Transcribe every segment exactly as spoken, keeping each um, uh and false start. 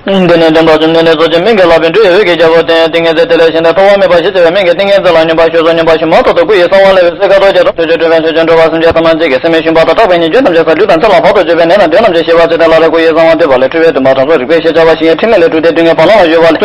འདི་ནི་སྟོན་པ་བཅོམ་ལྡན་འདས་སོགས་ཀྱི་སྨན་གྱི་བླ་བའི་འབྲུ་ཡི་འོད་ཀྱི་རྒྱལ་པོ་སྟེ། ཏིང་ངེ་འཛིན་དེ་ལས་བཞེངས་ཏེ་ཐོགས་པ་མེད་པ་ཞེས་བྱ་བའི་སྨན་གྱི་ཏིང་ངེ་འཛིན་ལ་སྙོམས་པར་ཞུགས་སོ། སྙོམས་པར་ཞུགས་མ་ཐག་ཏུ་སྐུ་ཡི་གསང་བ་ལྷ་བའི་གསས་མཁར་རྡོ་རྗེ་དང་ཐུགས་རྗེ་སྤྲུལ་པའི་མཚོན་ཆ་ཐ་མ་ཅན་གྱི་སྲིན་མོའི་ཤུན་པ་དང་ཕྲག་པའི་ཉེས་སྐྱོན་ཐམས་ཅད་སེལ། ལུས་དང་ཚེ་ལ་བར་དུ་གཅོད་པའི་ནད་དང་གདོན་རྣམས་ཀྱི་ཞི་བར་བྱེད་དེ། སླར་ཡང་སྐུ་ཡི་གསང་བ་འདུས་པ་ལས་འཁྲུལ་པའི་དྲི་མ་དྲང་སྲོང་རིག་པའི་ཞེས་བྱ་བ་ཞིག་ཡང་ཕྲིན་ལས་ལས་གྲུབ་སྟེ་སྡུག་བསྔལ་བ་ལང་བ་གཡོ་བ་ལས་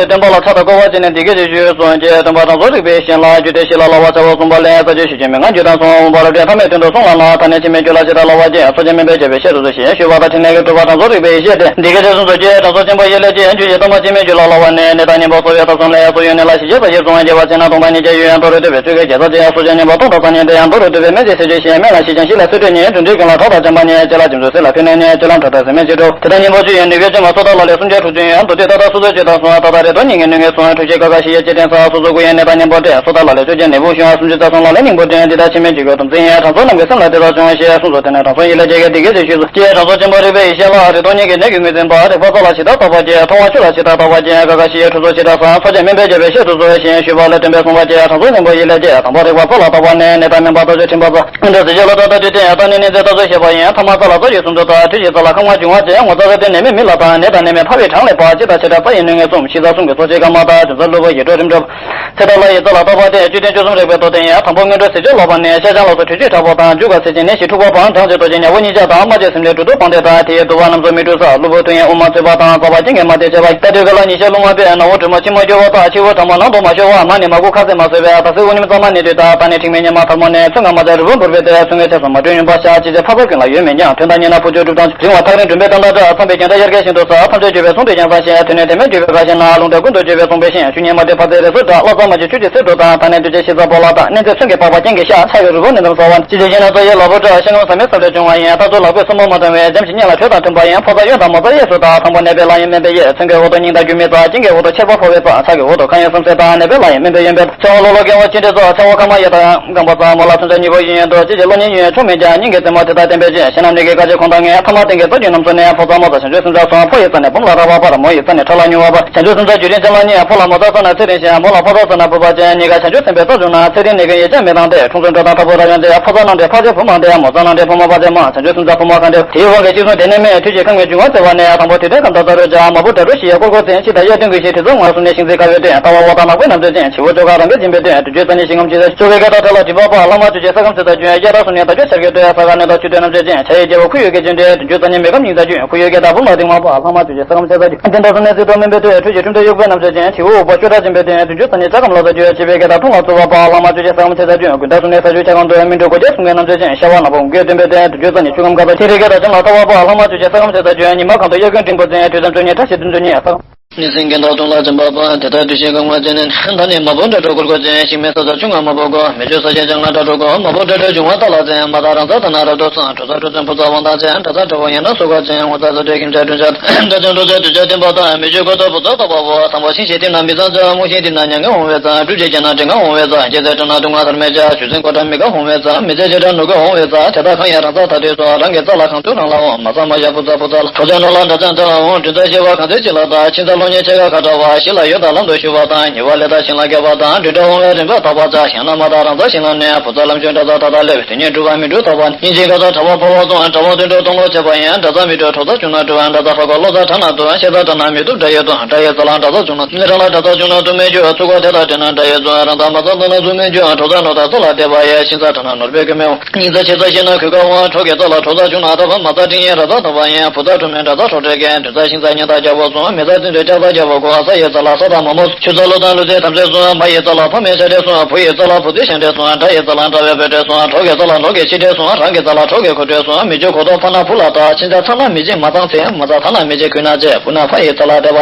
སྟོན་པ་ལ་ཕྱག་དང་བསྐོར་བ་བྱས་ནས་འདི་སྐད་ཅེས་ཞུས་སོ། ཅེས་སྟོན་པ་དྲང་སྲོང་རིག་པའི་ཞལ་ལ་རྒྱུད་སྡེ་བཞི་ལ་བསླབ་པ་བྱ་བ་གསུངས་པ་ལས། ས་བཅུ་ཞེས་བྱ་མི་ལྔ་རྒྱུད་དང་གསུངས། འོངས་པ་ལ་དྲན་ཐ་མའི་དོན་དུ་གསུངས་ལ་ན། ད་ནི་ཕྱི་མའི་རྒྱུད་ལ་ཇི་ལྟར་བསླབ་པ་ཅན་སོ་སྐྱེ་སྨན་པས་བྱས་པའི་བཤད་དུ་གསོལ་ཞེས་ཞུས་པ་དང་། ཕྲིན་ལས་ལས་གྲུབ་པ་དྲང་སྲོང་རིག་པའི་ཡེ་ཤེས་ཏེ། འདི་སྐད་ཅེས་གསུངས་སོ། ཅེས་དྲང་སྲོང་ཆེན་པོ་ཡིད་ལས་སྐྱེས། རྒྱུད་བཞི་སྟོང་པ་སྐྱེ་མེད་རྒྱུད་ལ་བསླབ་པ་ནི། ནད་དང་ཉེན་པ་གསོ་བའི་ཐབས་གསུམ་ལས། སོ་ཡོད་ནད་ལ་ཞི་བྱེད་ས་ཞེས་གསུངས། དགེ་བ་ཅན་ན་སྟོང་པ་ཉིད་ཀྱང་ཡོད། ཡང་མདོར་བསྡུས་པའི་ཆོས་གོས་རྒྱལ་ཚབ་ཅན། སྲོག་ཆགས་ཉེན་པ་སྟོང་དང་བཟང་ཉེན་ཏེ། ཡང་མདོར་བསྡུས་པའི་སྨན་དེ་ཟས་བཅུད་ཞིང་། སྨན་ལ་ཞི་ཞིང་ཞི་ལ་གསོས་སྤྲས་ཉེ། དྲུང་འདྲིས་ཀུན་ལ་གྲོགས་དང་བྱམས་པ་ཉེ། ལྕེ་ལ་འཇམ་རྩུབ་ཟས་ལ་ཐོས་ནས་ཉེ། སྤྱོད་ལམ་ཕྲ་དང་ཟད་མེད་ཅིག་འགྲུབ། དེ་དག་གཉེན་པོ་བཅུ་ཡི་ནུས་པས་བཅོས་མ་སོ་ཐར་ལ་ལས། སུམ་བརྒྱ་དྲུག་ཅུ་ཡོད། མདོར་བསྡུས་ད་ལྟ་སོ་སོར་སྤྱོད་དང་གསུམ། ད་ལྟ་རེ་དོགས་གཉིས་ཀྱི་ནུས་ངན་གསུམ། འཁྲུལ་ཤེས་ཀ་ཁ་ཞི་ཡི་ལྕེ་སྟེང་ས། སོ་སོ་སྐུ་ཡི་ནད་དང་གཉེན་པོ་སྟེ། སོ་ཐར་ལ་ལས་བཅོས་ཀྱི་ནད་དཔུང་ཞུ། སུམ་ཅུ་རྩ་གསུམ་ལ་ལས་སྙིང་པོ་སྟེ། འདི་དག་ཕྱི་མའི་འཇིགས་སྐྱོབ་དམ་ཚིག་ཡིན། དྲང་སྲོང་རྣམས་ཀྱི་སེམས་ལ་དེ་དག་བྱུང་ཞེས་གསུངས་སོ། དེ་ནས་དྲང་སྲོང་ཡིད་ལས་སྐྱེས་ཀྱིས་འདི་སྐད་ཅེས་ཞུས་སོ། ཀྱེ་དྲང་སྲོང་ཆེན་པོ་རིག་པའི་ཡེ་ཤེས་ལགས། རེ་དོགས་གཉིས་ཀྱི་ནད་ཀྱི་ངོས་འཛིན་པ། རེག་པ་རྩ་ལ་ཇི་ལྟར་བརྟག་པ་ཅི། མཐོང་བ་ཆོས་ལ་ཇི་ལྟར་བརྟག་པ་ཅི། ཀ་ཁ་ཞི་ཡི་འཁྲུལ་ཚོགས་ཇི་ལྟར་སེལ། ཕྱག་རྒྱ་སྨན་པས་བྱས་པའི་བཤད་དུ་གསོལ་ཞེས་ཞུས་པ་ལས། སྟོན་པས་གསུངས་པ་ཅི། དྲང་སྲོང་ཆེན་པོ་ཡིད་ལས་སྐྱེས། དང་པོ་རེག་པ་རྩ་ལ་བརྟག་པ་ནི། ནད་དང་སྨན་པ་རྟགས་བཅས་ཕྲེང་བ་རྩ། འདི་ཟས་བཅུད་ལ་བརྟག་བཅོས་ཏེ། རྟགས་ནི་ནད་མཛེས་རྟགས་ཚོ་བཤད་པ་ཡིན། ཐ་མ་རྩ་ལ་རྩ་བཅུད་གསུམ་དུ་བརྟག་འཁྲུལ་ཞིག་རྩ་ལ་ཁམས་ལྔ་འབྱུང་བ་བཅས། ངོ་ཚ་ས་སྟེང་ནད་མེད་མི་ལ་དང་། ནད་དང་ནད་མེད་ཕལ་བའི་གྲངས་ལས་ཕར། ཇི་ལྟར་བྱེ་བྲག་རྩ་ཡི་ནུས་ངན་གསུམ། ཤིང་རྩ་གསུམ་གྱི་ཚོགས་ཆེན་སྐར་མ་དང་། འབྱུང་རྩ་གློ་བུར་ཡེ་འདྲོག་རིམ་གྲོ། ཚེ་ཐར་ལྷ་ཡི་རྩ་ལ་བརྟག་པ་སྟེ། བཅུད་ལྡན་བཅུ་གསུམ་རེག་པའི་རྟོག་ལྡན་ཡིན། དང་པོ་སྔོན་འགྲོའི་ཟས་སྤྱོད་ལག་པ་ནས། ཤ་ཆང་ལ་སོགས་དྲོད་ཆུས་དྲག་པོ་དང་། རྒྱུ་སྐར་ཚེས་ཆེན་ནད་ཞི་འཁྲུགས་པ་བམ། གྲང་ཅིག་ལྟོགས་ཅིག་ནད་ཞི་འཁྲུགས་པ་བམ། གྲང་ཅིག་དུ་བ་རྣམས་སོགས་མིག་འཁྲུལ་ས། གློ་བུར་ཐུག་ཡང་དབུགས་མ་ཚུད་པ་དང་། རྩ་བ་རྐྱེན་གྱིས་མ་བཏེག་བྱས་པ། རྟ་དྲེལ་ག་ལ་ཉི་ཤར་རླུང་མ་བབས། ནག་འོག་དྲོད་མོ་ཕྱི་མ་སྐྱོ་བ་དང་། ཕྱི་འོག་གྲང་མོ་ནང་དུ་མ་ཤོར་བ། མར་ནི་མར་ཁུ་ཁ་ཟས་མ་ཟོས་པས། ད་ཟས་འོ་ཉིམ་གཙང་མ་ནི་དུས་ལྟར། ད་ནི་འཁྲིག་མེད་གཉེར་མ་ཐལ་མོ་ནས། ཚོད་ངན་མ་བྱ་རུས་པ་འབུར་བས་ཏེ། ཚོད་ངན་ཚེ་སྲོག་མ་གྲོལ་ཡུན་ཕར་བཞག་ཅི་བྱེད་ཕ་ཚ་ཀུན་ལ་ཡོད་མིན་ཀྱང་། དོན་དག་རྙེད་ན་བུ་ཆོས་སྒྲུབ་དང་། རིང་བ་ཐག་རིང་སྒྲོན་མེ་ལྟར་འདའ་འདྲ། ཚངས་པའི་རྒྱན་ཆ་དབྱར་ཁའི་ཞིང་དུ་ཟག་ཚངས་སྤྱོད་བཅོས་པའི་གསུང་དུ་ཡང་བཟང་ཞིང་། དོན་ནི་དོན་མེད་བཅོས་པའི་ཁ་ཞེ་ན། རླུང་རྟ་ཀུན་ཏུ་བཅོས་པའི་གསུང་པས་ཤེས། ཆུ་ཉིད་མ་བདེ་ཕ་ཚའི་རེ་སོ་འདྲ། བློ་གསར་མ་བཅོས་ཆུ་གཅིག་སེར་འགྲོ་དང་། ད་ནི་འདུ་བྱེད་ཤེས་བྱ་སྤོ་ལགས་དང་། གནས་ཚེ་མཚོན་གྱི་པགས་པ་རྐྱེན་གྱིས་གཤགས། ཕྱག་གི་རུས་བུ་ནི་འདམ་ཟ་བ། ཅི་བྱེད་ཞེ་ན་རྩ་ཡི་ལག་པོ་བཀྲུ། ཤ་སྐམ་ཟ་མའི་ས་ལས་བྱུང་བ་ཡིན། རྟ་ཚོའི་ལག་པས་སོར་མོ་མ་དྲང་བས། འཇམ་ཞིང་མཉེན་ལ་དྲོད་དང་མཐུན་པ་ཡིན། ཕོ་གསར་གཡོན་དང་མོ་གསར་གཡས་སུ་དང་། ཕོ་མོ་ནད་པའི་ལྷ་ཡིན་སྨན་པའི་གཡས། མཚོན་གྱི་འོག་ཏུ་སྙིང་དང་རྒྱུ་མའི་རྩ། རྐྱེན་གྱི་འོག་ཏུ་མཆེར་པ་ཕོ་བའི་རྩ། ཕྱག་གི་འོག་ཏུ་ཁ་གཡོན་གསུམ་གསེར་དང་། ནད་པའི་ལྷ་ཡིན་སྨན་པའི་གཡོན་པས། ཕྱག་འོག་ལོག་ལོག་རྐན་འོག་གཅིག་འདྲེས་རྩ། ཕྱག་འོག་ཁ་མ་གཡས་དང་རྐང་པ་རྩ། མོ་ལ་མཚོན་ཆ་གཉིས་པོ་ཡིན་འདུག་ཅི་བྱེད་གློ་སྙིང་ཡོད་ཆུང་མིན་ཀྱང་། སྙིང་གི་རྩེ་མོ་དེ་དག་བསྟེན་པའི་རྐྱེན། གཞན་རྣམས་ནད་ཀྱི་དཀའ་སྤྱད་ཁོང་དང་ངེས། ཐ་མ་རྟེན་གྱི་རྩ་རྒྱུད་རྣམས་སུ་ནི། ཕོ་རྩ་མོ་རྩ་བྱང་ཆུབ་སེམས་རྩ་གསུམ། ཕོ་ཡི་རྩ་ནི་བུམ་ལ་རགས་པ་བར། མོ་ཡི་རྩ་ནི་ཁྲག་ལ་མྱུར་བ་བར། བྱང་ཆུབ་སེམས་རྩ་རྒྱུད་རིང་ཅན་ལ་གཉིས། ཕོ་ལ་མོ་རྩ་རྩ་ན་ཚེ་རིང་ཞིང་། མོ་ལ་ཕོ་རྩ་རྩ་ན་ཕུ་བ་ཅན། གཉིས་ཀ་བྱང་ཆུབ་སེམས་དཔའི་རྩ་བྱུང་ན། ཚེ་རིང་ནད་ཀུན་ཡེ་ཤེས་མི་གཏང་སྟེ། འཁྲུངས་སུ་འགྲོ་དང་ཐབས་པོ་རབ་ཡོང་སྟེ། ཕོ་རྩ་ནང་འདྲེས་ཕ་ཚའི་བུ་མང་སྟེ། མོ་རྩ་ནང་འདྲེས་ཕོ་མོ་ཕ་ཚའི་མང་། བྱང་ཆུབ་སེམས་རྩ་ཕོ་མོ་གང་འདྲེས། དེའི་དབང་གིས་གཅིག་མཚུངས་དེ་ནི་མེད། དུས་ཀྱི་ཁམས་ཀྱི་འབྱུང་བ་བརྩི་བ་ནི། དང་པོ་དུས་མཐའི་ཁམས་དང་རྩ་རུ་སྦྱར། མ་བུ་དགྲ་གྲོགས་ཞི་ཡི་སྐོར་བསྐོར་ཚེ། ཕྱི་དང་གཡས་སྟེང་གི་ཞི་དྲི་ཚོ་ངོས་སུ་ནི། ཤིང་རྩེ་ཁ་བའི་སྟེང་ལྟ་བ་འོག་དང་ནག་པོའི་ནམ་ཚོད་ཅན། བྱི་བོ་ཅོ་ཁ་རང་གི་སྦྱིན་པའི་སྟེང་། དུར་ཁྲོད་རྩ་ནི་ཞིང་ཁམས་ཅི་ཟེར། ཅོ་ཁའི་སྐད་དང་ཁྲ་ལ་དྲི་བ་པ། ལྷག་མ་བཅོས་བྱེད་ས་ཁམས་ཚེ་རྩ་རྒྱུན། གཡས་དང་གསུམ་ནི་དར་ལྕོག་ཆར་གྱི་སྟོད། ས་ག་ནི་དང་ཆུ་སྟོད་ནམ་ཚོད་ཅན། ཆ་ཡི་རྒྱལ་པོ་ཁུ་ཡོད་སྐེ་ཅན་ཏེ། དུར་ཁྲོད་རྩ་ནི་མེ་ཁམས་སྙིང་རྩ་རྒྱུན། ཁུ་ཡོད་སྐེ་དང་བུམ་ལ་གདིང་མ་པ། ལྷག་མ་བཅོས་བྱེད་ས་ཁམས་ཚེ་རྩ་རྒྱུན། དེ་འདྲ་སོང་ནས་ཚིག་ཏུ་སྨན་པའི་ཐོད། ཁྲོད་ཀྱི་ཁྲིམས་དང་དབྱུག་པའི་ནམ་ཚོད་ཅན། བྱི་འུ་འུག་པ་ཅོ་འདྲ་སྦྱིན་པའི་སྟེང་། དུར་ཁྲོད་རྩ་ནི་ལྕགས་ཁམས་ལོ་ཙཱ་རྒྱུན། བྱི་བའི་སྐེ་དང་འཁྲུངས་ལ་གཙོ་བ་པ། ལྷག་མ་བཅོས་བྱེད་ས་ཁམས་ཚེ་རྩ་རྒྱུན། དགུན་ཟླ་གསུམ་ནི་ས་ཆུ་འཁྱག་ཁམས་དུ། སྨིན་དྲུག་གོ་ཆའི་གསུང་གི་ནམ་ཚོད་ཅན། ཤ་བ་ནག་པོ་འུག་གེ་སྟོན་པའི་སྟེང་། དུར་ཁྲོད་རྩ་ནི་ཆུ་ཁམས་ཁ་ཚ། ཤིང་རིགས་སྐེ་དང་ལྕམ་ལ་ལྟ་བ་པ། ལྷག་མ་བཅོས་བྱེད་ས་ཁམས་ཚེ་རྩ་རྒྱུན། ཉི་མ་གང་དུ་གཡས་སྐྱོན་འབྲིང་པོ་འཛིན། དུས་མཚམས་བཅུ་གཉིས་ཁྲ་ཤེལ་བདུན་ཅུ་གཉིས། ནི་སེང་གེ་དང་སྟོང་ལ་འཛིན་པ་པ། དེ་ལྟར་དུས་བཞི་གང་བ་ཅན་ནི། ད་ནི་མ་བུ་དགྲ་གྲོགས་སྐོར་བསྐོར་ཅན། ཤིང་མེད་ས་ཆ་ཆུ་ལྔ་མ་བུ་གོ། མི་བཅོས་ས་ཆ་ཅན་ལ་དགྲ་གྲོགས་གོ། མ་བུ་དགྲ་གྲོགས་འབྱུང་བ་རྟ་ལ་འཛིན། མ་དང་རང་རྩ་དང་ན་རབ་ཏུ་སོང་། གྲོགས་རྩ་གྲོགས་འཛིན་ཕོ་རྩ་དབང་ཐང་ཅན། དགྲ་རྩ་དགྲ་བོ་ཡན་ལག་སོ་ག་ཅན། ངོ་ཚ་ས་དེ་ཁྱིམ་བྱ་དྲུང་བྱ། དགྲ་ཅན་གྲོགས་ཚེ་དུས་བྱ་བསྟན་པ་དང་། མི་བཅོས་ཁོ་ཐག་ཕོ་རྩ་ལྟ་བ་པོ། དང་པོ་ཤིང་ཞེས་དེ་ན་མི་གཙང་ཚེ། རྨུགས་ཤིང་དེ་ན་མྱ་ངན་འོང་བའི་རྩ། བསྒྲུབ་བྱེད་བྱས་ན་དྲི་ང་འོང་བའི་རྩ། སྐྱེ་ཚེ་དྲི་ན་དུག་ལྔ་དར་མའི་ཆ། ཆུ་སྲིན་ཀོ་ཊ་མི་དགའ་འོང་བའི་རྩ། མི་ཚེ་བྱེ་བྲག་ནོར་གོ་འོང་བའི་རྩ། དེ་དག་གང་ཡང་རང་རྩ་ཐ་དད་སོ། རང་གི་རྩ་ལ་གང་ཚུད་རང་ལ་འོང་། མ་གཙང་མ་བཞག་ཕོ་རྩ་ཕོ་རྩ་ལ། གྲོགས་ཚེ་ནོར་ལ་དགྲ་ཅན་དགྲ་ལ་འོང་། དྲུང་རྩ་ཤེས་པ་གང་ཚེ་ཅི་ལ་བརྟག། ཤིང་རྩ་གློ་སྙིང་ཕྱེད་ཀ་ཁ་བྲལ་བ། ཞི་ལ་ཡོད་དང་ལམ་དུ་ཞུགས་པ་དང་། ཉེ་བར་ལས་དང་ཞིང་ལ་སྐྱེས་པ་དང་། དྲུང་དགྲ་འོང་བའི་རིམ་པས་བརྟག་པ་བྱ། ཡང་ན་མ་དང་རང་རྩ་ཞིང་ལ་གནས། ཕོ་རྩ་ལམ་ཞུགས་དགྲ་རྩ་ཐ་དད་སླེབས། དེ་ཉིད་སྒྲུབ་པ་མི་སྒྲུབ་བརྟག་པ། སྙིང་རྗེའི་ཁ་ཚ་དྲ་བ་ཕོ་བ་སྟོང་། དྲ་བ་དུད་འགྲོ་སྟོང་ལོག་བྱེད་པ་ཡིན། དགྲ་རྩ་མི་སྒྲུབ་གྲོགས་རྩ་བྱུང་ན་སྒྲུབ། དགྲ་རྩ་ཕར་བཀོག་གློ་རྩ་དྲག་ན་སྡུག་ཤེས་རྩ་དྲག་ན་མི་སྡུག་དགྲ་ཡི་སྡུག་དགྲ་ཡི་རྩ་ལ་དགྲ་རྩ་བྱུང་ན། ནི་དྲག་ལ་དགྲ་རྩ་བྱུང་ན་སྡུག་མི་འཇུག་ཚུགས་པ་དེ་དག་དྲན་ན་དགྲ་ཡི་སྡུག་རང་རྩ་མ་གཙང་དྲག་ན་སྡུག་མི་འཇུག་གྲོགས་རྩ་ནོར་དང་ཚོགས་ལ་དད་པ་ཡིན། ཤིང་རྩ་དྲག་ན་ནོར་བུས་གོས་མི་འོང་། སྙིང་རྩ་ཕྱེད་རྩ་ཤེས་ན་གོས་དཀར་འོང་། གྲོགས་ཀྱི་རྩ་ལ་གྲོགས་རྩ་བྱུང་ན། ཐ་བ་མ་རྩ་དྲིན་ཡིན་ར་རྩ་ཐོབ་པ་ཡིན། ཕོ་རྩ་གྲོགས་མེད་དགྲ་རྩ་གྲོགས་བྲལ་མཁན། དྲུང་རྩ་ཤིང་རྩ་གཉེན་དང་རྒྱལ་པོ་གསུམ། མེ་རྩ་བཙན་དུ་ལྕགས་རྩ་རྒྱལ་པོ་གོ། ས་ཡི་རྩ་ལ་ས་དང་མ་མོ། ཆུ་རྩ་ཀླུ་དང་ཀླུ་བཙན་དམ་ཚིག་གསུམ། མ་ཡི་རྩ་ལ་ཕ་མེས་ཤ་འདྲེ་གསུམ། བུ་ཡི་རྩ་ལ་བུ་ཚའི་ཤ་འདྲེ་གསུམ། དགྲ་ཡི་རྩ་ལ་དགྲ་བོའི་བུ་འདྲེ་གསུམ། གྲོགས་ཀྱི་རྩ་ལ་གྲོགས་ཀྱི་ཤི་འདྲེ་གསུམ། རང་གི་རྩ་ལ་གྲོགས་ཀྱི་ཁུ་འདྲེ་གསུམ། མི་བཅོས་ཁོ་ཐག་ཕ་ན་བུ་ལ་བརྟག་ཤིང་རྩ་ཚ་ན་མི་བྱེད་མ་གཙང་ཚེ། མ་གཙང་ཐ་ན་མི་བྱེད་གོས་ན་བཅས། བུ་ན་ཕ་ཡི་རྩ་ལ་བསྡད་པ།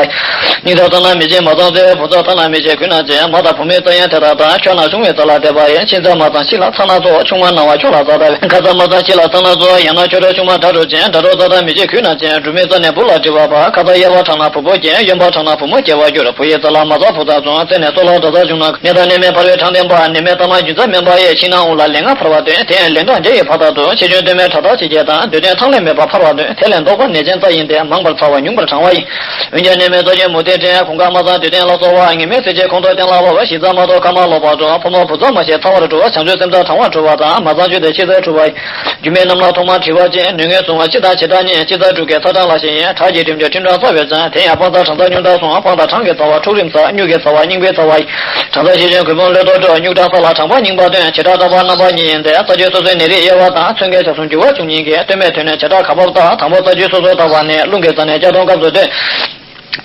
སྙིང་རྩ་ཚ་ན་མི་བྱེད་མ་གཙང་ཚེ། བུ་རྩ་ཐ་ན་མི་བྱེད་གོས་ན་བཅས། མ་དང་བུ་མོའི་རྩ་ཡང་དེ་དག་དང་། ཁྱོད་ན་ཆུང་བའི་རྩ་ལ་བསྡད་པ་ཡིན། ཤིང་རྩ་མ་གཙང་ཤི་ལ་ཚ་ན་ཚོགས། ཆུང་མ་ན་བ་ཁྱོད་ལ་རྩ་དག་པས། ཁ་རྩ་མ་གཙང་ཤི་ལ་ཚ་ན་ཚོགས། ཡང་ན་ཁྱོད་འདྲ་ཆུང་མ་དགྲ་གྲོགས་ཅན། དགྲ་གྲོགས་རྩ་དག་མི་བྱེད་གོས་ན་བཅས། སྦྲུམ་མའི་རྩ་ནས་བུ་ལ་འདྲིས་པ་བར། ཁ་རྩ་གཡས་པ་དྲག་ན་བུ་ཕོ་རྒྱན། གཡོན་ པ་དྲངས་ན་བུ་མོ་སྐྱེ་བར་འགྱུར། བུ་ཡི་རྩ་ལ་མ་རྩ་བུ་ཚ་བྱུང་། བཙས་ནས་གསོ་ལ་དགྲ་རྩ་བྱུང་ན། ནད་དང་ནད་མེད་འཕར་བའི་གྲངས་ལྡན་པ། ནད་མེད་གཏའ་མ་རྒྱུན་ཚབ་མིན་པ་ཡི། ཕྱི་ནང་དབུགས་ལ་ལན་ལྔ་འཕར་བ་སྟོན། དེ་ཡང་ལན་གྲངས་བརྒྱ་ཡི་བར་དག་ཏུ། ཕྱི་སྐྱོན་སྟོད་སྨད་ཕྲག་དོག་ཕྱི་རྒྱལ་དང་། སྡོད་དོན་ཐང་ལས་མེད་པ་འཕར་བ་སྟོན། དེ་ལས་ལྡོག་པ་ནད་ཅན་རྩ་ཡིན་ཏེ། མང་བར་ཚ་བ་ཉུང་བར་གྲང་བ་ཡིན། འོན་ཀྱང་ནད་མེད་རྩ་ཆེན་མུ་སྟེགས་འདྲེན། གོང་ཁ་མ་ཚང་སྡོད་དོན་ལ་སོགས་པ། ངེས་མེད་ཟེར་བྱའི་ཁོང་ཁྲོ་གཏན་ལ་ཕབ་པ། གཞི་རྩ་མ་གཏོགས་ཁ་མ་ལོག་པ་འགྲོ། ཕོ་མོ་བུ་ཚ་མ་ཤེས་ཚ་བར་འགྲོ་བ། བྱང་ཆུབ་སེམས་རྩ་གྲང་བར་འགྲོ་བ་དང་། མ་ཚང་ཆོས་དེ་ཕྱི་རྩར་འཁྲུ་བ་ཡིན། རྒྱུ་མེད་རྣམས་ལ་ཐོག་མར་དྲི་བ་ཅན། ནུས་ངན་བཟུང་བ་སྤྱི་དང་བྱེ་བྲག་གཉིས། སྤྱི་རྩ་དྲུག་གི་ཚ་གྲང་ལ་ཞེན་ཡིན། ཁྲག་གི་གྲིམ་གྱི་ཁྲིམས་གྲང་ཚ་བས་ཀྱང་། དེ་ཡང་སྤང་ཚ་གྲང་ཚ་སྨྱུག་མདངས་སོང་། སྤང་དང་གྲང་གི་ཚ་བ་འཁྲུག་རིམ་ཚ། སྨྱུག་གི་ཚ་བ་རྙིང་པའི་ཚ་བ་ཡིན། གྲང་ཚ་ཞེས་བྱའི་གོས་ཕུང་ལྷོད་ཐོག་འགྲོ། སྨྱུག་གྲང་ཚ་ལ་གྲང་བ་རྙིང་པ་སྟོན། བྱེ་བྲག་གྲང་བ་རྣམ་པ་གཉིས་ཡིན་ཏེ། རྩ་ཆེའི་སོ་སོའི་ནད་རིགས་དབྱེ་བ་དང་། མཚོན་གྱི་ཆ་གསུམ་འགྱུར་བ་བྱུང་ཉིན་གྱི་སྟོད་སྨད་དོན་ནི་བྱེ་བྲག་ཁ་འབབ་ལྟར། དང་པོ་རྩ་རྒྱུས་སོ་སོར་བརྟག་པ་ནི། རླུང་གི་རྩ་ནི་ལྕགས་སྡོང་སྐབས་སུ་སྟོན།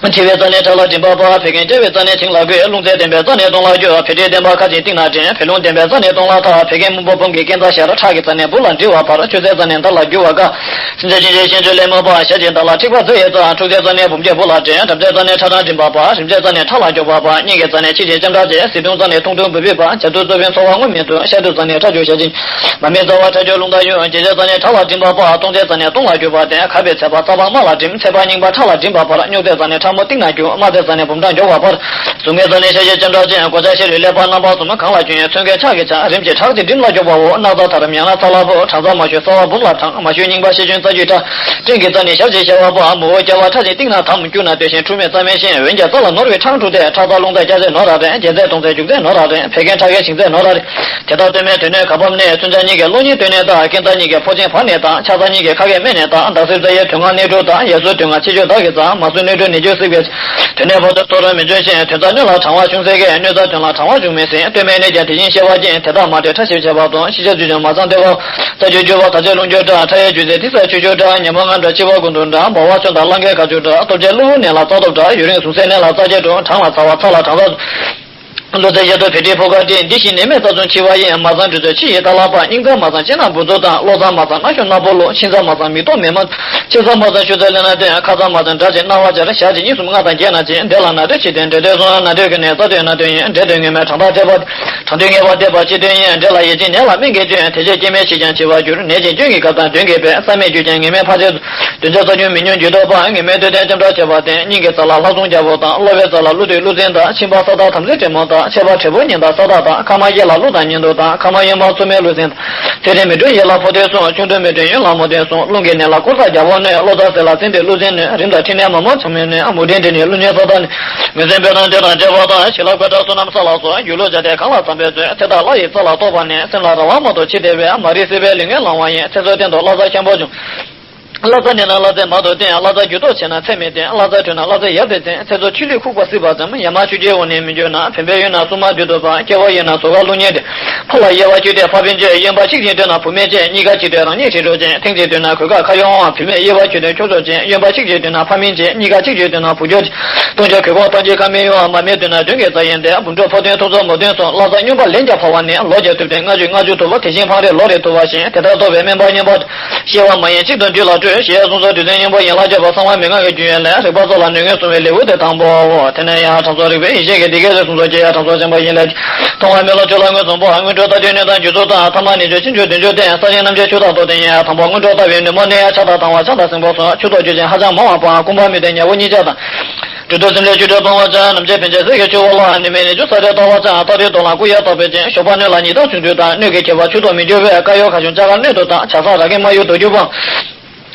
མཁྲིས་པའི་རྩ་ནི་ཁྲག་ལ་གྲིམ་པ་འབབ། བད་ཀན་བཀྲེས་པའི་རྩ་ནི་བྱིང་ལ་འགོས། རླུང་རྩའི་ལྡན་པའི་རྩ་ནི་སྟོང་ལ་འགྱུར། བད་མཁྲིས་ལྡན་པ་ཁ་ཅིག་གཏིང་ན་འདྲེན། བད་རླུང་ལྡན་པའི་རྩ་ནི་སྟོང་ལ་འཐག། བད་ཀན་སྨུག་པོ་བུམ་གྱི་རྐན་རྩ་ཤར། ཁྲག་གི་རྩ་ནི་སྦུབས་ལ་འདྲིལ་བ་འཕར། ཆུ་སེར་རྩ་ནི་འདར་ལ་འགྱུར་བ་འགག། སྲིན་རྩ་གཅིན་སྙི་ཤིང་ཆུ་ལེབ་མོ་པ། ཞལ་གྱི་འདར་ལ་མཁྲིས་པ་རྫི་ཡི་རྩ། འཁྲུགས་རྩའི་རྩ་ནི་བུམ་སྐྱེས་སྦུབས་ལ་འདྲེན། འགྲམ་རྩའི་རྩ་ནི་ཁྲག་གྲང་གྲིམ་པ་འབབ། རིམས་ནད་རྩ་ནི་ཁྲག་ལ་སྐྱོ་བ་འབབ། སྙིང་གི་རྩ་ནི་ཆེ་ཞིང་ལྕམ་དྲག་བྱེད། ཟིལ་གདོང་རྩ་ནི་ཐུང་ཐུང་འབུད་འབུད་འབབ། བྱ་དུར་གཙོ་བོའི་ཚོར་བ་མངོན་མི་ཐུབ། ཤ་དུག་རྩ་ནི་ཁྲག་སྦྱོར་ཞལ་གྱི། མ་མེད་རྩ་བ་ཁྲག་སྦྱོར་རླུང་རྟ་གཡུག། ལྗིད་ཆེའི་རྩ་ནི་ཁྲག་ལ་གྲིམ་པ་འབབ། སྟོང་རྩའི་རྩ་ནི་སྟོང་ལ་འགྱུར་བ་སྟོན། གབ་པའི་ཚད་པ་རྩ་བ་དམར་ལ་གྲིམ། ཚད་པ་རྙིང་པ་ཁྲག་ལ་གྲིམ་པ་འཕར། སྨྱུག་རྩའི་རྩ་ནི་ཁྲག་མོ་གཏིང་ན་རྒྱུ། དམར་རྩའི་རྩ་ནི་བུམ་ཁྲག་མགྱོགས་པ་འཕར། གཟུགས་མེད་རྩ་ནི་ཤ་ཤེད་ལྕམ་དྲག་ཅན། གོ་ཆ་ཤ་རུས་ཀླད་པ་རྣམ་པ་གསུམ། གང་ལ་སྐྱོན་ཡོད་མཚོན་གྱི་ཆག་གི་ཆག། རིམས་ཀྱི་ཁྲག་དེ་གྲིམ་ལ་འཇོག་པའོ། སྣག་ཚ་ཐར་རམ་ཡང་ན་ཚ་ལ་ཕོག། གྲང་ཚ་མ་ཞུ་ཚ་བ་བུམ་ལ་གྲང་། མ་ཞུ་རྙིང་པ་ཤེས་ཆུན་རྩ་རྒྱུས་ཕྲ། སྤྲིན་གྱི་རྩ་ནི་ཞབས་ཀྱི་ཤ་བ་འབབ། མུ་བོ་སྐྱ་བ་ཁྲག་ཅན་གཏིང་ན་དམ། སྐྱུར་ན་སྟོད་ཞེན་འཁྲུ་མེད་རྩ་མེད་ཤེས། འོན་ཀྱང་རྩ་ལ་ནོར་བའི་ཁྲག་འཁྲུགས་ཏེ། ཁྲག་རྩ་རླུང་རྩ་སྐྱ་རྩའི་ནོར་ར་རེད། རྒྱལ་རྩའི་གདོང་རྩའི་རྒྱུག་རྩའི་ནོར་ར་རེད། བད་ཀན་ཁྲག་གི་ཞིང་རྩའི་ནོར་ར་རེད། དེ་དག་སྟོད་སྨད་དོན་ནི་ག་བབ་ནས། མཚོན་ཆ་གཉིས་ཀྱི་གློག་བརྙན་སྟོད་ནས་བལྟ། རྐན་རྩ་གཉིས་ཀྱི་ཕོ་ཆེན་བར་ནས་བལྟ། ཕྱག་རྩ་གཉིས་ཀྱི་ཁ་གས་སྨད་ནས་བལྟ། འདག་སེར་རྩ་ཡི་དོན་ལྔ་སྣོད་དྲུག་དང་། ཡ་སུ་དོན་ལྔ་ཕྱི་བཅོས་བདག་གི་རྩ། མ་སུ་སྣོད་དྲུག་ནི་བཅོས་སྲིད་པའི། དོན་ནས་ཕོ་ཚོད་ཐོ་རངས་མི་འཇོན་ཞིང་། དོན་རྩ་སྣོད་ལ་གྲང་བ་ཆུང་ཟད་ཀྱི། སྣོད་རྩ་དོན་ལ་གྲང་བ་ཆུང་མེད་ཟིན། སྟོད་སྨད་ནས་ཀྱང་དེ་བཞིན་ཤེས་པ་ཅན། དེ་དག་མ་འདྲེས་ཕྲ་ཞིབ་བྱས་པ་དང་། ཤེས་བྱ་ཚུལ་ཀྱང་མ་ཚང་ལྟེ་བ། རྩ་རྒྱུས་འགྱུར་བ་དག་ཆའི་རླུང་རྒྱུ་འདྲ། ཁྲག་ཡི་རྒྱུ་ཚད་ཐིག་ཚད་ཆུ་རྒྱུ་འདྲ། ཉ་མོ་ང་འདྲ་ལྕི་བ་དགུ་འདུག་འདྲ། འབར་བ་ཆུ་དང་རླངས་ཀའི་ཁ་ཆུ་འདྲ། སྟོབས་ཆེ་གློ་བུར་ནད་ལ་རྩ་སྟོབས་འདྲ། ཡུན་རིང་ཟུངས་ཟད་ནད་ལ་རྩ་ཆེ་འགྲོ། གྲང་ལ་ཚ་བ་ཚ་ལ་གྲང་ཚ། གློ་ཚད་ཤ་དུག་བད་མཁྲིས་ཕོ་ཁ་སྤྲིན། འདི་བཞིན་ནད་མེད་རྩ་མཚུངས་འཆི་བ་ཡིན། མ་ཚང་འདྲུད་ཚོད་ཕྱི་ཡི་རྟ་ལ་པ། སྙིང་རྩ་མ་ཚང་ལྕེ་ནག་འབུ་ཚོ་དང་། བློ་ཚང་མ་ཚང་རྣག་ཤོག་ནག་པོ་ལོ། ཕྱི་རྩ་མ་ཚང་མིག་ཏོ་མེ་མ། ཕྱི་རྩ་མ་ཚང་ཆུ་ཚ་ལས་ན་སྟོན། ཁ་རྩ་མ་ཚང་དགྲ་ཅན་རྣ་བ་འབྱར། ཞག་གཅིག་གཉིས་གསུམ་ལྔ་དང་བརྒྱད་ན་ཅན། འདྲེ་ལ་ན་དྲོད་ཆེ་སྟོན། འདྲེ་སྟོན་སོང་ན་ན་དྲོད་ཀྱི་ནད་རྩ་སྟོན་ན་སྟོན་ཡིན། འདྲེ་སྟོན་ངེས་མེད་གྲང་ཐག་ཐེབས་པ། གྲང་དུས་ངེས་པ་ཐེབས་པ་ཕྱི་སྟོན་ཡིན། འདྲེ་ལ་ཡིད་ཅན་ནད་ལ་སྨན་གྱིས་སྐྱོན། དེ་རྗེས་སྐྱེ་དམན་ཕྱིས་ཀྱང་འཆི་བར་འགྱུར། ནད་ཅན་སྐྱོན་གྱི་སྐབས་དང་གདོན་གྱིས་སྦད། རྩ་མེད་གྱུར་ཀྱང་ངེས་མེད་ཕར་ཆེར། གདོན་ཆ་རྩ་ཆུང་མི་ཉུང་འགྱུར་ལྡོག་པ། ངེས་མེད་ལྟོས་ལྡན་ལྕམ་དྲག་བྱེད་པ་བསྟེན། སྙིང་གི་རྩ་ལ་ལྷ་སྲུང་རྒྱལ་པོ་དང་། གློ་བའི་རྩ་ལ་ཀླུ་བདུད་ཀླུ་བཙན་དང་། མཆིན་པ་ས་བདག་དམ་སྲི་དྲེད་མོང་དང་། མཆེ་བ་དྲེད་པོ་གཉན་དང་ས་བདག་དང་། མཁལ་མ་གཡས་ལ་ཀླུ་དང་གཉན་དུ་དང་། མཁལ་མ་གཡོན་པ་མཚུབ་མའི་ཀླུ་བཙན་དང་། ཚེ་རིང་མི་སྒྲོལ་གཡས་ལ་ཕོ་སྟོན་སོང་། ཆུང་དུ་མི་སྒྲོལ་གཡོན་ལ་མོ་སྟོན་སོང་། རླུང་གི་ནད་ལ་ཀོར་ས་རྒྱལ་པོ་གནོད། གློ་རྩ་སེར་ལ་ཙན་དན་ཀླུ་བཙན་གནོད། རིམས་དང་མཁྲིས་ནད་མ་མོ་མཚུབ་མའི་གནོད། མུ་འདྲེན་འདྲེ་ནི་ཀླུ་གཉན་ས་བདག་གནོད། མི་སེམས་དཔེ་དང་དེ་དང་འབྲེལ་བ་དང་། བྱི་ལ་ཀུན་དགའ་བསོད་ནམས་ས་ལ་སོགས། སྒྱུ་ལུས་བྱ་དེ་གང་ལ་བརྩམས་པའི་ཚོད། དེ་དག་བླ་ཡི་རྩ་ལ་གཏོགས་པ་ནི། སེམས་ལ་རེ་བ་མ་གཏོགས་ཅི་སྟེར་བས། མ་རིག་སྲེད་པའི་ལས་ངན་བསླང་བ་ཡིན། ཚེ་བསོད་བསྟེན་དང་བློ་རྩ་ཆེན་པོ་འབྱུང་། བློ་རྩ་ནད་ན་བློ་རྩའི་མར་དུ་བསྟེན། བློ་རྩ་འགྱུར་ལྡོག་ཆེ་ན་ཚད་མས་བསྟེན། བློ་རྩ་དྲོས་ན་བློ་རྩའི་ཡབ་དེ་བསྟེན། ཚེ་སྲོག་ཆུ་ལུད་ཁུག་པ་སྲིད་པ་ཙམ། ཡ་མ་ཆུ་སྐྱེས་འོག་ནས་མི་འགྱུར་ན། བེམ་པོའི་གཡོན་ན་སྲུང་མ་བདུད་དུ་སྤང་། སྐྱེ་བོ་གཡོན་ན་ཟོར་ཁ་ཀླུ་གཉན་འདྲེན། ཕོ་ལ་གཡས་པ་ཆོས་སྟོན་ཕ་བེམ་ཆོས། གཡོན་པ་ཆིག་ཅིག་སྟོན་ན་བུད་མེད་ཆོས། གཉིས་ཀ་ཆིག་སྟོན་རང་ཉིད་དྲིན་གྲོགས་ཅན། ཐེངས་གཅིག་སྟོན་ན་གོས་དཀར་ཁ་གཡོན་དབང་། བུད་མེད་གཡས་པ་ཆོས་སྟོན་ཁྱོག་ཆོག་ཅན། གཡོན་པ་ཆིག་ཅིག་སྟོན་ན་ཕ་མིང་ཅན། གཉིས་ཀ་ཆིག་ཅིག་སྟོན་ན་བུ་ཆོས་ཅན། སྟོང་ཆ་གོས་གོག་སྟོང་ཆེ་ཁ་མིན་གཡོན། མ་མེད་སྟོན་ན་གདོན་གྱི་རྩ་ཡིན་ཏེ། འབུམ་འགྲོ་ཕོ་སྟོན་ཐུགས་ཚོགས་མོ་སྟོན་སོང་། བློ་རྩ་སྨྱོན་པ་ལན་བརྒྱ་འཕར་བ་ནི། ལོ་བརྒྱ་ཐུབ་བསྟན་ལྔ་བཅུ་ལྔ་བཅུ་ཐུབ། དེ་བཞིན་འཕང་རེས་ལོ་རེ་ཐུབ་པ་བཞིན། དེ་ལྟར་རྟོགས་པའི་སྨན་པ་སྨྱོན་པ། སྐྱེ་བ་མ་ཡིན་གཅིག་ཏུ་འདུས་ལ་སྤྲོད། ཞེས་གསུངས་སོ། རྡུལ་ཚོན་སྙིང་པོ་ཡན་ལག་བརྒྱད་པ་གསང་བ་མན་ངག་གི་རྒྱུན་ཡོད་ལས། རིག་པ་སོགས་ལ་ནུས་ངན་གསུང་བའི་ལེའུ་སྟེ་དང་པོའོ། དེ་ནས་ཡང་དྲང་སྲོང་རིག་པའི་ཡེ་ཤེས་ཀྱིས་འདི་སྐད་ཅེས་གསུངས་སོ། ཀྱེ་ཡང་དྲང་སྲོང་ཆེན་པོ་ཡིན་ལས། མཐོང་བ་མེད་ལ་ཆོས་ལ་མངོན་སུམ་པོ། སྔོན་འགྲོ་ལྟ་དུས་གནས་དང་རྒྱུ་ཚོགས་དང་། ཐ་མ་ནི་ཆོས་ཕྱིན་ཆོས་དོན་བྱུང་སྟེ། ས་ཆེན་རྣམ་བཅད་ཆོས་དང་རྟོགས་ལྡན་ཡང་། དང་པོ་སྔོན་འགྲོ་ལྟ་བའི་ནུས་མོ་ནི། ཕྱག་དང་དང་བ་ཕྱག་དང་སེམས་པོ་སོགས། ཆོས་རྟོགས་རྒྱུ་ཅན་ཧ་ཅང་མང་བ་སྤང་། སྐུ་འབུམ་མི་ལྡན་ཉ་བོ་གཉིས་ཆ་དང་། གྲུབ་ཐོབ་སེམས་ལས་ཆོས་སྒྲུབ་སྤང་བར་བྱ། རྣམ་འབྱེད་ཕན་ཆད་ཟས་ཀྱི་ཆུ་བོ་ལ། ནད་མེད་ནས་ཆུ་ས་རེ་ལྟ་བར་བྱ། ལྟ་དུས་དོན་ལ་སྐུ་གཡས་ལྟ་བའི་ཅན། གཤོག་པ་སྣོད་ལ་ཉི་ཟླ་བྱུང་དུས་དང་། སྣོད་ཀྱི་ཁྱད་པར་ཆུ་དོག་མི་འགྱུར་བས། དཀར་ཡོལ་ཁ་བྱུང་ལྕགས་མཁར་སྣོད་དུ་དང་། བྱ་སང་ར་གན་མ་ཡུག་དུག་རྒྱུ་སྤང་།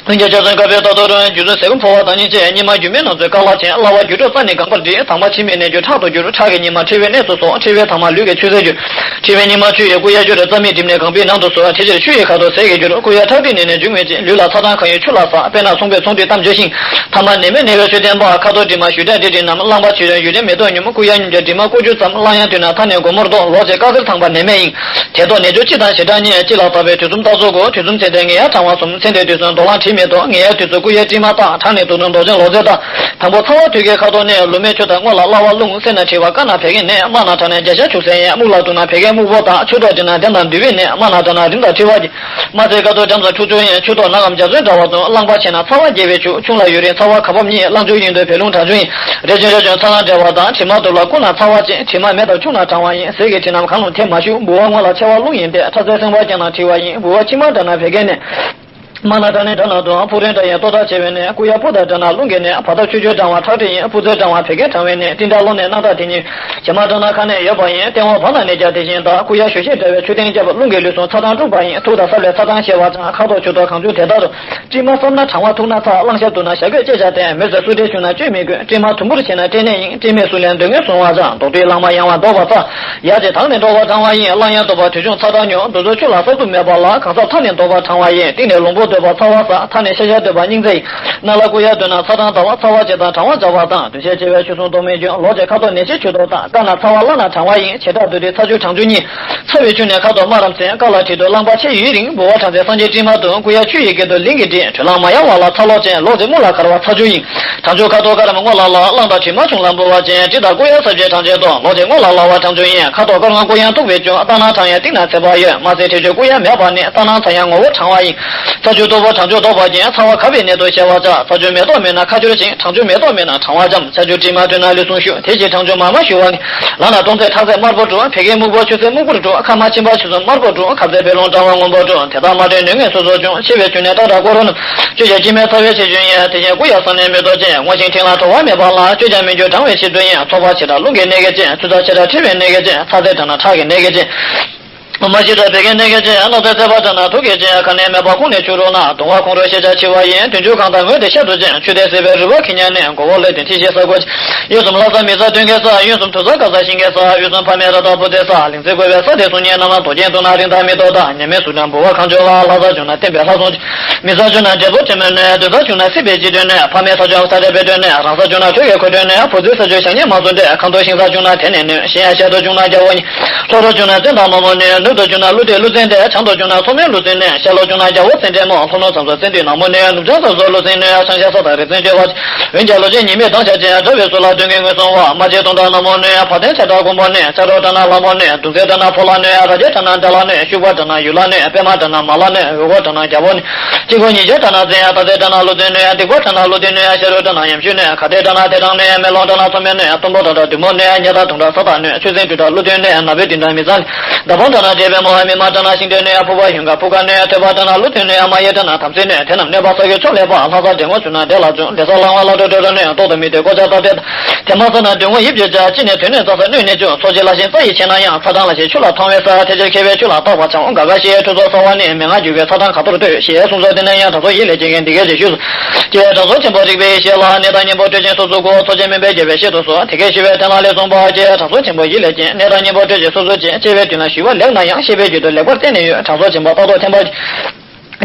ཀུན་ཁྱབ་ཆ་ཚང་དཀར་པོའི་རྟགས་ཐོག་རུ། རྒྱུ་ཚོན་ཟེ་ཀུན་ཕོ་བ་དང་གཉིས་བཅས། སྙིགས་མ་རྒྱུ་མེད་རྣམས་ཚོས་དཀར་ལ་བྱིན། སླ་བ་རྒྱུ་འགྲོས་རྩ་ནི་གང་བར་བསྒྲིལ། དྭངས་མ་ཕྱི་མའི་གནས་གྱུར་ཁྲག་ཏུ་གྱུར། ཁྲག་གི་སྙིགས་མ་མཁྲིས་པའི་གནས་སུ་ཟུག། མཁྲིས་པའི་དྭངས་མ་ལུས་ཀྱི་ཆུ་སེར་གྱུར། མཁྲིས་པའི་སྙིགས་མ་ཆུ་ཡི་སྐུ་གཡས་གྱུར། རྩ་མི་བསྒྲིམས་ནས་གང་བའི་ནང་དུ་ཟུག། དེ་ཕྱིར་ཆུ་ཡི་ཁ་དོག་ཟས་ཀྱིས་བསྒྱུར། སྐུ་གཡས་ཁྲག་མཁྲིས་ནད་ནི་འབྱུང་མེད་ཅིང་། ལུས་ལ་ཚ་དང་ཁ་ཡོད་ཆུ་ལ་ཟག། དཔེར་ན་ཚོང་པས་ཚོང་འདུས་གཏམ་བརྗོད་ཤིང་། ཐ་མ་ནད་མེད་ནད་པའི་ཆོས་བསྟན་པ། ཁ་དོག་དྲི་མ་བཞུ་འབྲས་འབྲས་དྲི་རྣམས། རླངས་པ་ཆུ་ཡོད་ཡུན་རིང་མེ་ཏོག་ཉུང་། སྐུ་གཡས་སྙོམས་ཀྱང་དྲི་མ་ཀོ་ཆུ་ཙམ། རླངས་ཡང་དུས་ན་ཐ་ནི་སྒོ་མོར་ལྡོག། ལོག་ཅེས་དཀར་སེར་ཐང་པ་ནད་མེད་ཡིན། དེ་ཐོག་ནད་གྱུར་སྤྱི་དང་བྱེ་བྲག་གཉིས། སྤྱི་ལ་བརྟག་པའི་དུས་གསུམ་རྟགས་གསལ་གོ། དུས་གསུམ་ཚེ་འདས་ངེས་ཡང་གྲང་བ་གསུམ། ཚེ་འདས་དུས་གསུམ་རྡོ་ལང་དྲི་མེད་དོ། ངེས་ཡང་དུས་གསུམ་སྐུ་གཡས་དྲི་མ་དང་། གྲང་ནི་དུག་ནོར་མདོག་ཅན་ལོག་ཚད་དང་། དང་པོ་ཚ་བ་དུས་ཀྱི་ཁ་དོག་ནི། ལུ་མའི་ཆུ་དང་སྔོ་ལ་སླ་བ་རླུང་། སེར་ན་མཁྲིས་པ། དཀར་ན་བད་ཀན་ནད། དམར་ན་གྲང་ནད་བརྒྱ་ཆ་བཅུ་ཟེར་ཡང་། སྨུག་ལ་དུག་ན་བད་ཀན་སྨུག་པོ་དང་། ཆུ་དོག་དྲི་ན་ལྡེམ་དང་འདུ་བའི་ནད། དམར་ན་གྲང་ན་རིམས་དང་མཁྲིས་པ་ཡིན། དམར་ཚིག་དཀར་དུག་འཇམ་སོགས་འཁྲུག་ཆོག་ཡིན། ཆུ་དོག་ནག་གམ་འཇའ་ཚོན་འདྲ་བ་དང་། རླངས་པ་ཆེ་ན་ཚ་བ་རྒྱས་པའི་ཕྱོགས། ཆུང་ལ་ཡུན་རིང་ཚ་བ་ཁ་འབབ་གཉིས། རླངས་ཆུ་ཡུན་དུ་བད་རླུང་གྲང་ཆུང་ཡིན། རེ་ཆུང་རེ་ཆུང་ཚ་རླངས་འདྲ་བ་དང་། དྲི་མ་དུག་ལ་སྐུ་ན་ཚ་བ་ཅན། དྲི་མ་མེད་དང་ཆུང་ན་གྲང་བ་ཡིན། ཟས་ཀྱི་དྲི་རྣམས་གང་རུང་འཐེན་མ་བཅུག། ལྦུ་བ་སྔོ་ལ་མཆེ་བ་རླུང་ཡིན་ཏེ། ཁྲག་རྩའི་སེམས་པ་ཅན་ལ་མཁྲིས་པ་ཡིན། ལྦུ་བ་ཕྱི་མ་འདྲ་ན་བད་ཀན་ནད། མ་ན་བྲག་ནས་བྲག་ན་དུ། ཕུག་རོན་བྲག་ཡིན་ལྟོ་ཐག་ཆེ་བའི་གནས། ཀུ་ཡ་ཕུ་དང་བྲག་ན་ཀླུང་གི་གནས། བ་དག་ཆུ་ཆུ་འགྲང་བ་ཁྲག་ཁྲིག་ཡིན། ཕུ་རྩེ་འགྲང་བ་བད་ཀན་གྲང་བའི་གནས། སྤྲིན་བྲག་ཀློང་ནས་རྣམ་དག་དེ་ཉིད། བྱེ་མ་བྲག་ན་ཁ་ནས་ཡོད་པ་ཡིན། སྟེང་འོག་བར་ན་གནས་རྒྱ་དེ་བཞིན་དག། ཀུ་ཡ་ཞུ་ཤེས་བྲལ་བའི་མཆོད་རྟེན་བརྒྱབ། རླུང་གི་ལུས་ཟུངས་ཚ་གྲང་དཀྲུགས་པ་ཡིན། ཐུགས་དང་སྲབ་ལས་ཚ་གྲང་ཤེས་པ་ཙམ། ཁ་དོག་ཆུ་དོག་གང་བྱུང་དེ་ལྟར་རུ། སྤྲིན་མ་བསམ་ན་གྲང་བ་ཐུག་ན་ཚ། གླང་ཤ་འདུག་ན་ཞག་གོས་སྐྱེ་བྱ་དེ། མོས་ཟེར་སུ་འདྲའི་བྱུང་ན་བཅོས་མི་དགོས། སྤྲིན་མ་དུམ་བུར་ཆེ་ན་སྐྲན་ནད་ཡིན། སྐྲན་མེད་སུ་ལན་སྡོད་ངན་བཟུང་བ་ཙམ། རྡོག་ཁྲེས་ལང་མ་ཡང་བ་ལྡོག་པ་ཚ། ཡ་གཅིག་དང་ནི་འགྲོགས་པ་གྲང་བ་ཡིན། གླང་ཡང་སྡོད་པ་དུས་ཆུང་ཚ་གྲང་ཉུང་། རྡོ་བཟོ་ཆུ་ལ་ས་བཙུགས་མེད་པ་ལ། གང་ཟག་མཐའ་ནི་འདོགས་པ་གྲང་བ་ཡིན། གཏིང་ནས་ལུང་པོ་སྡོད་པ་ཚ་བ་ས། མཐའ་ནས་ཤ་ཤ་སྡོད་པ་སྙིང་རྗེ་ཡིན། ན་ལ་ཀུ་ཡ་སྡོད་ན་ཚ་གྲང་ཟླ་བ། ཚ་བ་གཅིག་དང་གྲང་བ་སྦྱར་བ་དང་། དུས་ཆེན་ཆེ་བའི་ཆུ་སྲུང་དོག་མི་འཇོན། ལོ་གཅིག་ཁ་དོག་ནས་ཆེ་ཆུ་དོག་དང་། དཀར་ན་ཚ་བ་བླ་ན་གྲང་བ་ཡིན། བྱེ་བྲག་རྡོ་དྲིལ་ཚ་ཆུ་གྲང་ཆུ་གཉིས། ཚ་བའི་ཆུ་ནི་ཁ་དོག་དམར་རམ་སེར། དཀར་ལ་དྲི་དོ་རླངས་པ་ཆེ་ཡུན་རིང་། ལྦུ་བ་གྲང་ཚད་སངས་རྒྱས་སྤྲིན་མ་དུ། ཀུ་ཡ་ཆུ་ཡི་སྐད་དུ་ལིང་གིས་འདྲི། དྲོད་རླངས་མ་ཡལ་བ་ལ་ཚ་ལོག་ཅན། ལོ་གཅིག་སྔོ་ལ་དཀར་བ་ཚ་ཆུ་ཡིན། གྲང་ཆུ་ཁ་དོག་དཀར་རམ་སྔོ་ལ་ལ། རླངས་དང་དྲི་མ་ཆུང་ལ་ལྦུ་བ་ཅན། དྲི་དང་ཀུ་ཡ་ས་བཅད་གྲང་ཆེན་དོ། ལོ་གཅིག་སྔོ་ལ་ལ་བ་གྲང་ཆུ་ཡིན། ཁ་དོག་དཀར་སྔོ་ཀུ་ཡ་མཐུག་པའི་ཆུ། ལྟ་ན་གྲང་ཡང་གཏིང་ན་ཚ་བ་ཡོད། དམར་སེར་དྲི་ཆུ་ཀུ་ཡ་མེད་པ་ནི། ལྟ་ན་ཚ་ཡང་ངོ་བོ་གྲང་བ་ཡིན། ཚ་ཆུ་སྟུག་པོ་གྲང་ཆུ་ལྡོག་པ་ཅན། ཚ་བ་གབ་པའི་ནད་དུ་བཤད་པ་ཙམ། ཚ་ཆུ་མེ་ཏོག་མེད་ན་ཁ་སྐྱུར་ཞིང་། གྲང་ཆུ་མེ་ཏོག་མེད་ན་གྲང་བ་འཇམ། ཆ་ཆུ་དྲི་མ་བྲོས་ན་ལུས་ཟུངས་ཞུ། དེ་བཞིན་གྲང་ཆུ་མར་མ་ཞུ་བ་ནི། ལ་ན་སྟོང་ཚད་ཁྲག་ཚད་དམར་པོ་དྲོ། བད་ཀན་སྨུག་པོ་ཆུ་སེར་སྨུག་པོར་དྲོ། ཁ་མ་ཕྱིན་པ་ཆུ་སོ་དམར་པོ་དྲོ། ཁ་ཚད་བད་རླུང་གྲང་བ་སྔོན་པོ་དྲོ། དེ་དག་མ་དྲོས་ནད་ངན་སོ་སོར་འབྱུང་། ཆེ་བའི་ཆུ་ནི་ཏག་ཏག་ཀོ་རོ་ནུ། བཅོས་བྱ་སྐྱེ་མེད་ཚ་བའི་ཆེ་ཆུ་ཡིན། དེ་བཞིན་ཀུ་ཡ་ས་ནི་མེ་ཏོག་ཅན། སྔོ་ཤིང་ཕྲེང་ལ་དྲོ་བ་མེད་པ་ལ། བཅོས་ཀྱང་མི་འགྱུར་གྲང་བའི་ཆེ་ཆུ་ཡིན། ཚོགས་པ་ཆེ་དྲགས་རླུང་གི་ནད་ཀྱིས་བཅིངས། ཆུ་ཚ་ཆེ་དྲགས་མཁྲིས་པའི་ནད་ཀྱིས་བཅིངས། ཚ་ཚད་དྲགས་ན་ཁྲག་གི་ནད་ཀྱིས་བཅིངས། མ་ཤི་དྲགས་བད་ཀན་ནད་ཀྱིས་བཅིངས། རླངས་ཚད་ཚད་པ་དྲགས་ན་དུག་གིས་བཅིངས། ཁ་ནས་མེད་པ་ཁོང་ནས་ཆུ་རུ་ན། གདུང་བ་ཁོང་ཁྲོ་ཤེས་བྱ་འཆི་བ་ཡིན། དུས་མཆོད་གང་དང་ངོས་དེ་ཤར་དུ་བཅིངས། ཆུ་དེ་བསིལ་བའི་རི་བོ་ཁེ་ཉན་ནས། མགོ་བོ་ལས་དེ་མཁྲིས་ཤེས་ས་གོ། གཡོན་གསུམ་ལྷ་ས་མི་ས་སྟོན་ཀའི་ས། གཡོན་གསུམ་དུར་ས་ཀ་ས་ཤིང་ཀའི་ས། གཡོན་གསུམ་ཕ་མེས་ར་དྭགས་ཕུ་ཏའི་ས། ལིང་ཚེ་བཀོད་པའི་ས་དེ་སུ་ཉིད་རྣམས་ལ། རྡོ་རྗེ་འཛུགས་ན་རིང་ཐང་མི་ཐོག་དང་། ཉ་མའི་གཟུགས་འདྲ་འབུལ་བ་གང་བྱུང་བ། ལྷ་ས་བྱུང་ན་བསྟན་པའི་ལྷ་སྲུང་། མི་ས་བྱུང་ན་འབྲས་བུ་དྲི་མོའི་སྣོད། དུར་ས་བྱུང་ན་སྲིད་པའི་སྤྱི་དོན་སྣོད། ཕ་མེས་ས་བྱུང་ས་དེ་བོད་དོན་སྣོད། རང་ས་བྱུང་ན་ཆོས་ཀྱི་འཁོར་དོན་སྣོད། བུ་ཚུལ་ས་བྱུང་བྱ་ངན་མ་བཟོ་འདྲེ། ཁམས་དུ་ཤིང་ས་བྱུང་ན་དེ་ནི་སྣོད། གཞན་ཡང་ཤར་དུ་བྱུང་ན་རྒྱལ་པོ་ཉིད། ལྷོ་རུ་བྱུང་ན་བཙན་དང་མ་མོ་སྣོད། ནུབ་ཏུ་བྱུང་ན་ཀླུ་འདྲེ་ཀླུ་བཙན་འདྲེ། བྱང་དུ་བྱུང་ན་རྒྱལ་པོ་བཙན་འདྲེ་མོ། ལྷོ་ནུབ་བྱུང་ན་རྒྱལ་པོ་བཙན་འདྲེ་མོ། ལྷོ་ནུབ་མཚམས་སུ་བཙན་འདུས་ནག་མོ་སྣོད། ནུབ་བྱང་མཚམས་སུ་ཀླུ་བཙན་སྣོད། བྱང་ཤར་ས་དང་རི་བཙན་སྤྱོད་པ། འོན་ཀྱང་ལོ་ཆེན་ཉི་མའི་མདངས་ཆགས་ཅན། གྲྭ་བའི་ཟུར་ལ་སྟོན་ཀའི་ངོས་བཟུང་བ། རྨ་བྱའི་དུང་དང་ནག་མོ་སྣོད། བ་དན་ཆེ་དྲགས་དཀོན་པོ་སྣོད། ཆ་རོགས་དྲགས་ན་ལྷ་མོ་སྣོད། གདུང་སྲས་དྲགས་ན་ཕོ་ལྷ་སྣོད། ར་རྒྱ་དྲགས་ན་འདྲ་ལྷ་སྣོད། ཤུག་པ་དྲགས་ན་ཡུལ་ལྷ་སྣོད། པད་མ་དྲགས་ན་མ་ལྷ་སྣོད། འོལ་སྒོ་དྲགས་ན་རྒྱལ་པོ་སྣོད། དཀྱིལ་འཁོར་ཉི་ཤར་དྲགས་ན་བཙན་ཡང་། སྟག་རྩེ་དྲགས་ན་ཀླུ་བཙན་སྣོད། སྡིག་པ་དྲགས་ན་ཀླུ་བཙན་སྣོད། ཤ་རུས་དྲགས་ན་ཡམ་ཤུད་སྣོད། ག་དེ་དྲགས་ན་དེ་དྲགས་སྣོད། མེ་ལོང་དྲགས་ན་མཚོ་མོའི་སྣོད། གཏུམ་པོ་དྲགས་ན་བདུད་མོ་སྣོད། ཉ་དང་དུང་དྲགས་ས་དང་སྣོད། ཆུ་སྲིན་དྲུག་དྲགས་ཀླུ་བཙན་སྣོད། ནག་པོའི་དྲིལ་དྲགས་མི་ཚང་། མདའ་དཔུང་དྲགས་ན་འདྲེ་བའི་མོ། མི་མ་དྲགས་ན་ཤིང་འདྲེའི་སྣོད། ཕུར་པ་ཡུངས་ཀ་ཕུར་ཁ་སྣོད། ཐོད་པ་དྲགས་ན་ཀླུ་བཙན་སྣོད། རྨ་གཡས་དྲགས་ན་དམ་སྲིའི་སྣོད། དེ་རྣམས་གནོད་པ་ས་གི་ཕྱོགས་ལས་པ། ལྷ་ས་འདྲེ་ངོ་བྱུང་ན་འདྲེ་ལ་བྱུང་། འདྲེ་ས་ལྷ་ངོ་ལ་འགྲོ་འགྲོ་རོ་སྣོད། ཏོག་ཏུ་མི་ལྟོས་ཀོ་ཆ་ཏག་ཏག་དང་། དེ་མ་ཟ་ན་དོན་ངོ་ཡིབ་ཀྱི་བྱ། ཅི་ནས་དོན་ནས་རྩ་ས་སྣོད་ནས་བྱུང་། ཚོགས་ཀྱི་ལ་ཞེན་རྩ་ཡིས་ཆེ་ན་ཡང་། ཚ་གྲང་ལ་ཞེན་ཆུ་ལ་ཐང་བའི་ས། ཐལ་ཆེར་མཁས་པས་ཆུ་ལ་བརྟག་པར་བྱ། འོང་དགའ་དགའ་ཞེས་ཁྲུས་གསོལ་གསོལ་བ་ནི། མན་ངག་འཇུག་པའི་ཚ་གྲང་ག་ཏོར་ལྟོས། ཞེས་གསུངས་སོ། དེ་ནས་ཡང་དྲང་སྲོང་ཡིད་ལས་སྐྱེས་མཁན་འདི་སྐད་ཅེས་ཞུས་སོ། ཀྱེ་དྲང་སྲོང་ཆེན་པོ་རིག་པའི་ཡེ་ཤེས་ལགས། གནས་དང་གཉེན་པོ་སྤྲོད་ཅིང་སོ་སོའི་སྒོ། འཚོ་བྱེད་མུན་པའི་རྒྱལ་བས་བཤད་དུ་གསོལ། དེ་སྐད་ཞུས་པས་དེ་ལ་ལེགས་གསུངས་པ། ཀྱེ་དྲང་སྲོང་ཆེན་པོ་ཡིད་ལས་སྐྱེས། གནས་དང་གཉེན་པོ་སྤྲོད་ཅིང་སོ་སོའི་རྗེ། ཅེས་པའི་དུས་ན་ཞུ་བ་ལེགས་ན་ཡང་། བཤད་པའི་རྒྱུད་དུ་ལེགས་པར་བསྟན་ནས་ཡོད། དྲང་སྲོང་ཆེན་པོ་རྟག་ཏུ་ཐེམ་པ།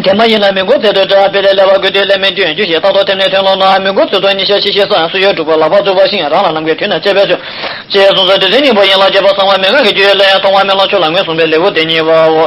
དེ་མ་ཡིན་ན་མི་མགོ་ཚོད་དུ་འདྲ། དཔེ་ལས་ལེགས་པར་བཀོད་དུས་ལས་མི་འདུས། རྒྱུ་ཞིག་རྟག་ཏུ་ཐེམ་ནས་ཐོན་ལོང་ན། མི་མགོ་ཚོད་དུ་ཉིན་ཞག་ཤི་ཤི་ས། སུ་ཡོད་དྲུག་པོ་ལག་པ་བཙུགས་པ་ཤིང་། རང་ལ་ནམ་མཁའི་དུས་ན་བཅད་པའི་ཚོད། ཅེས་གསུངས་སོ། དེ་ཚེ་སྙིང་པོ་ཡན་ལག་བརྒྱད་པ་གསང་བ་མན་ངག་གི་རྒྱུད་ལས། མཐོང་བ་མེ་ལོང་ཆུ་ལ་ངོས་བཟུང་བའི་ལེའུ་སྟེ་གཉིས་པའོ།